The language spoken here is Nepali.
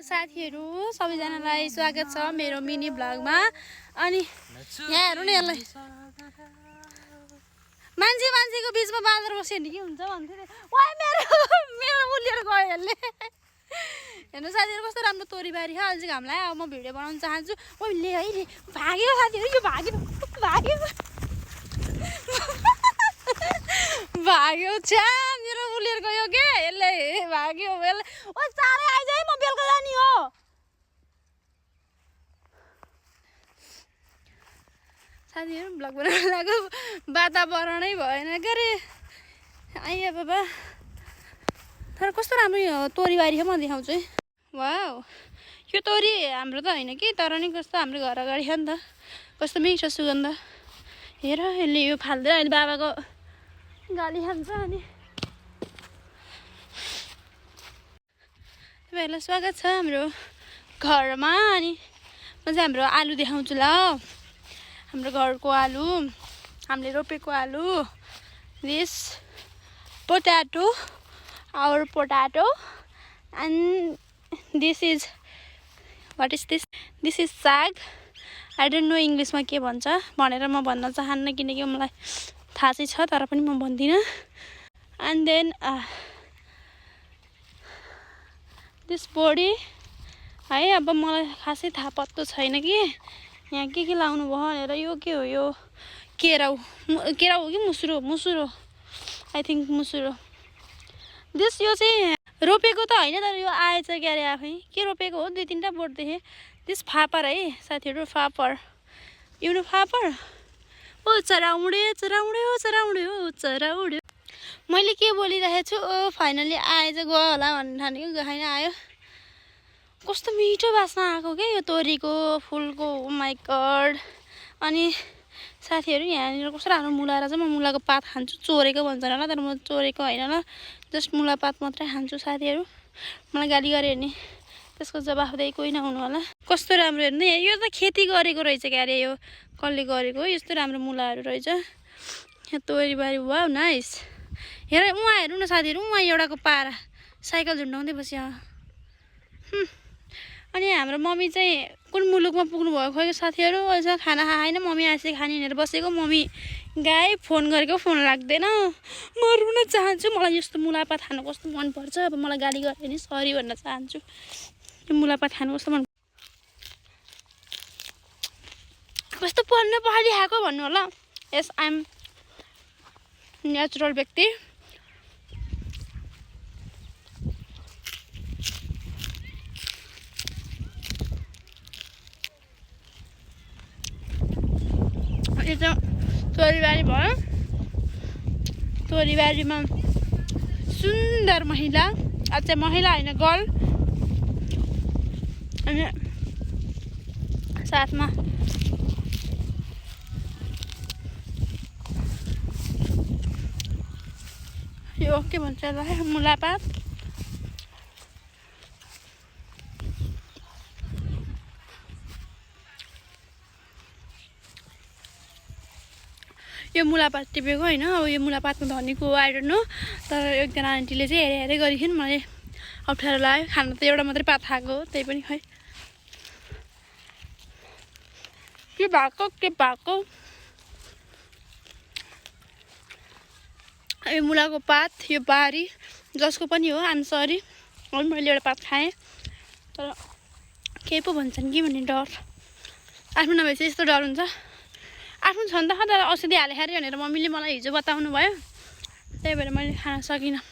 साथीहरु सबैजनालाई स्वागत छ मेरो मिनी भ्लगमा। अनि यहाँ हेर्नु न यसलाई, मान्छेको बीचमा बाँदर बस्यो नि के हुन्छ भन्थे नि। ओइ मेरो मुलिएर गयो यसले। हेर्नु साथीहरु कस्तो राम्रो तोरीबारी छ। अहिले चाहिँ घाम लाग्यो, अब म भिडियो बनाउन चाहन्छु। ओइ ले है रे, भाग्यो साथीहरु, यो भाग्यो छ्या मेरो मुलिएर गयो के यसले, भाग्यो यसले। ओ चाँडै आइज है, म बेलुका जाने हो। साथीहरु भ्लग बनाउन लागेको वातावरणै भएन के रे। आइया बाबा, तर कस्तो राम्रो तोरीबारी छ म देखाउँछु है। वाउ, यो तोरी हाम्रो त होइन कि, तर नि कस्तो हाम्रो घर अगाडि छ नि त, कस्तो मिठो सुगन्ध। हेर यसले यो फाल्दै अहिले बाबाको गाली खान्छ। अनि तपाईँहरूलाई स्वागत छ हाम्रो घरमा। अनि म चाहिँ हाम्रो आलु देखाउँछु ल, हाम्रो घरको आलु, हामीले रोपेको आलु। This potato, our potato, and this is what is this, this is saag. I don't know इङ्ग्लिसमा के भन्छ भनेर म भन्न चाहन्न, किनकि मलाई थाहा चाहिँ छ तर पनि म भन्दिनँ। एन्ड देन दिस बोडी है। अब मलाई खासै थाहा पत्तो छैन कि यहाँ के लाउनु भयो भनेर। यो के हो, यो केराउ हो कि मुसुरो, आई थिङ्क मुसुरो। दिस यो चाहिँ रोपेको त होइन, तर यो आएछ क्या अरे आफै। के रोपेको हो, 2-3टा बोट देखेँ। दिस फापर है साथीहरू, फापर। यो फापर। ओ चरा उड्यो। मैले के बोलिरहेको छु, ओ फाइनली आएछ, गयो होला भन्ने ठानेको, गएन, आयो। कस्तो मिठो बास्ना आएको क्या यो तोरीको फुलको, ओ माई गड। अनि साथीहरू यहाँनिर कस्तो राम्रो मुला रहेछ। म मुलाको पात खान्छु, चोरेको भन्छन् होला, तर म चोरेको होइन ल, जस्ट मुला पात मात्रै खान्छु साथीहरू। मलाई गाली गऱ्यो भने त्यसको जवाफदेही कोही नहुनु होला। कस्तो राम्रो हेर्नु, यो त खेती गरेको रहेछ क्या अरे, यो कसले गरेको हो, यस्तो राम्रो मुलाहरू रहेछ यहाँ तोरीबारी। Wow nice. हेर उहाँ हेर्नु न साथीहरू, उहाँ एउटाको पारा साइकल झुन्डाउँदै बस्यो। अनि हाम्रो मम्मी चाहिँ कुन मुलुकमा पुग्नु भयो खोइ साथीहरू, अहिलेसम्म खाना खाएन। मम्मी आएपछि खाने भनेर बसेको, मम्मी गाई फोन गरेको, फोन लाग्दैन। म रुन चाहन्छु, मलाई यस्तो मुलापात खानु कस्तो मनपर्छ। अब मलाई गाली गऱ्यो भने सरी भन्न चाहन्छु। यो मुलापात खानु कस्तो मन, कस्तो पढ्न पहाडी खाएको भन्नु होला। यस, आइ एम नेचुरल व्यक्ति। यो त तोरीबारी भयो। तोरीबारीमा सुन्दर महिला, अझै महिला होइन गर्ल, अनि साथमा यो के भन्छ यसलाई, मुलापात। यो मुलापात टिपेको होइन, अब यो मुलापातमा धनीको आई डोन्ट नो, तर एकजना आन्टीले चाहिँ हेरे गरिकन मलाई अप्ठ्यारो लाग्यो। खाना त एउटा मात्रै पात खाएको हो, त्यही पनि खै के भएको। यो मुलाको पात, यो बारी जसको पनि हो, आइम सरी। मैले एउटा पात खाएँ, तर केही पो भन्छन् कि भन्ने डर। आफ्नो नभएपछि यस्तो डर हुन्छ। आफ्नो छ नि त, तर औषधि हाले खारे भनेर मम्मीले मलाई हिजो बताउनु भयो, त्यही भएर मैले खान सकिनँ।